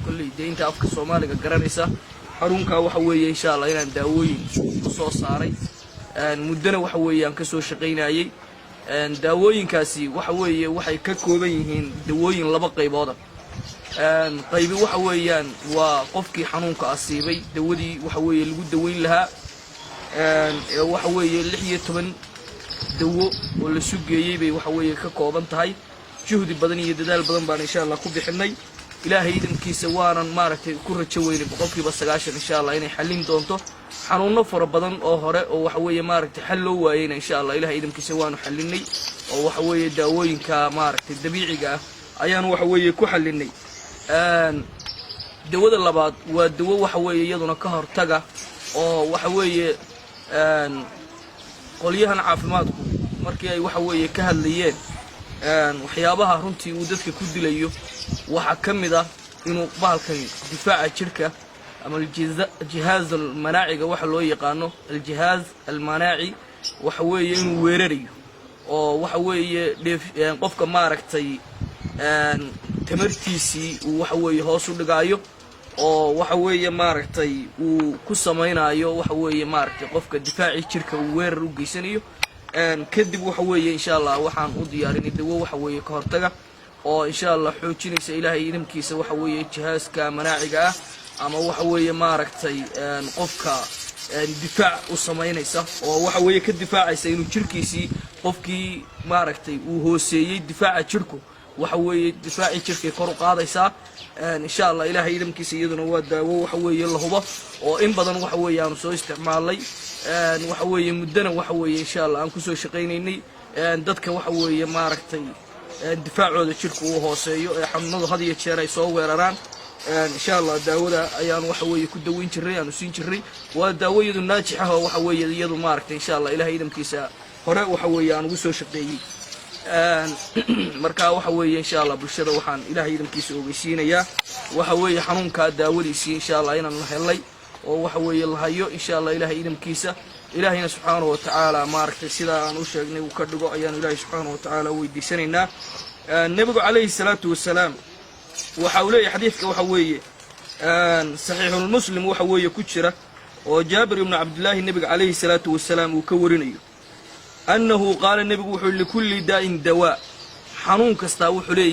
Kolley dee inta afka Soomaaliga garanaysa, xarunkaa waxa weeye, insha Allah, inaan daawooyin soo saaray, muddona waxa weeye aan ka soo shaqaynayey. Daawooyinkaasi waxa weeye waxay ka kooban yihiin dawooyin laba qaybooda. Qaybi waxa weeyaan waa qofkii xanuunka asiibay dawadii waxa weeye lagu daweyn lahaa, ee waxa weeye 16 dawo oo la sugeeyey bay waxa weeye ka kooban tahay. Juhdi badan iyo dadaal badan baan, insha Allah, ku bixinay. Ilaahay idamkiisa waanan maaragtay ku rajo weynay 90% insha Allah inay xallin doonto xanuuno fara badan oo hore oo waxa weeye maaragtay xal loo waayeyna. Insha Allah, Ilahay idamkiisa waanu xallinay oo waxa weeye daawooyinka maaragtay dabiiciga ah ayaanu waxa weeye ku xallinay. Dawada labaad waa dawo waxa weeye iyaduna ka hortaga oo waxa weeye qolyahan caafimaadku markii ay waxa weeye ka hadlayeen waxyaabaha runtii uu dadka ku dilayo, waxaa ka mid ah inuu bahalkan difaaca jidhka ama aljihaaz almanaaciga waxa loo yaqaano, aljihaaz almanaaci, waxa weeye inuu weerarayo oo waxa weeye dheef qofka maaragtay tamartiisii uu waxa weeye hoos u dhigaayo oo waxa weeye maaragtay uu ku samaynayo waxa weeye maaragtay qofka difaacii jirka uu weerar u geysanayo. Kadib waxa weeye, insha Allah, waxaan u diyaarinay dawo waxa weeye ka hortaga oo, insha Allah, xoojinaysa, Ilaahay idamkiisa, waxa weeye jihaaska manaaciga ah ama waxa weeye maaragtay qofka difaac u samaynaysa oo waxa weeye ka difaacaysa inuu jirkiisii qofkii maaragtay uu hooseeyey difaaca jirku, waxa weeye difaacii jirkay kor u qaadaysaa, insha Allah, Ilaahay idamkiisa. Iyaduna waa daawo waxa weeye la hubo oo in badan waxa weeye aanu soo isticmaalnay, waxa weeye muddona waxa weeye, insha Allah, aan kusoo shaqaynaynay. Dadka waxa weeye maaragtay difaacooda jirku uu hooseeyo ee xanuunadu had iyo jeer ay soo weeraraan, insha Allah, daawada ayaan waxa weeye ku daweyn jiray, aanu siin jiray. Waa daawo iyadu naajix ah oo waxa weeye iyadu maaragtay, insha Allah, Ilahay idamkiisa hore waxa weeye aan ugu soo shaqeeyey. Marka waxa weeye, insha Allah, bulshada waxaan Ilahay idamkiisa ogeysiinayaa waxa weeye xanuunkaa daawadiisii, insha Allah, inaan la helay oo waxa weeye la hayo, insha Allah, Ilahay idamkiisa. Ilaahayna subxaanahu watacaala maaragtay sidaa aan u sheegnay uu ka dhigo ayaanu Ilaahay subxaanahu watacaala weydiisanaynaa. Nebigu calayhi salaatu wasalaam waxa uu leeyahay xadiidka waxa weeye Saxiixulmuslim waxa weeye ku jira oo Jaabir ibnu Cabdillaahi nebiga calayhi salaatu wasalaam uu ka warinayo, annahu qaala, nebigu wuxuu: likulli daa'in dawaa, xanuun kastaa wuxuu leeyahy